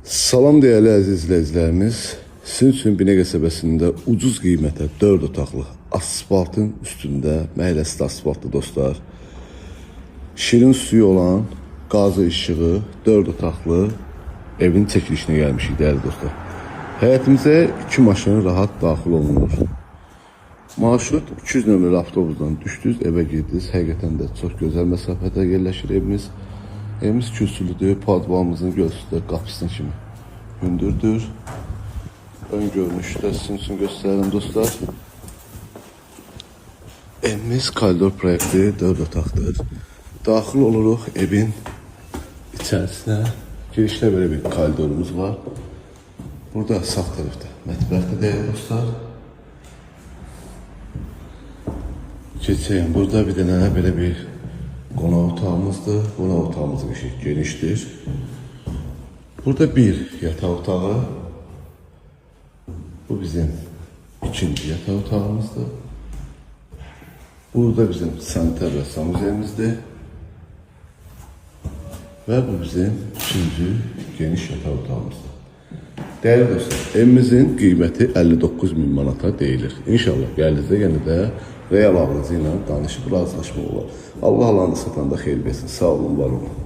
Salam dəyərli əziz izləyicilərimiz. Sizin üçün Binə qəsəbəsində ucuz qiymətə 4 otaqlı asfaltın üstündə, məhəlləsi də asfaltlı dostlar. Şirin suyu olan, qazı işığı 4 otaqlı evin çəkilişinə gəlmişik dəyərli dostlar. Həyətimizə 2 maşın rahat daxil olunur. Marşrut 200 nömrəli avtobusdan düşdünüz, evə girdiniz. Həqiqətən də çox gözəl məsafədə yerləşir evimiz. Evimiz kürsülüdür, padvalımızın göğsü də qapısına kimi hündürdür. Ön görünüşü də sizin üçün göstərirəm dostlar. Evimiz koridor proyekti 4 otaqdır. Daxil oluruq evin içərisinə. Girişdə belə bir koridorumuz var. Burada sağ tərəfdə mətbəxdir dəyərli dostlar. Keçəyim. Burada bir dənə belə bir qonaq otağımızdır. Qonaq otağımızın işi genişdir. Burada bir yataq otağı. Bu bizim ikinci yataq otağımızdır. Burada bizim sanitar və sanuzelimizdir. Və bu bizim üçüncü geniş yataq otağımızdır. Dəyərli dostlar, evimizin qiyməti 59 min manata deyilir. İnşallah gəldiyinizdə yenə də real alıcı ilə danışıb razılaşmaq olar. Allah alanı satanda xeyir versin. Sağ olun, var olun.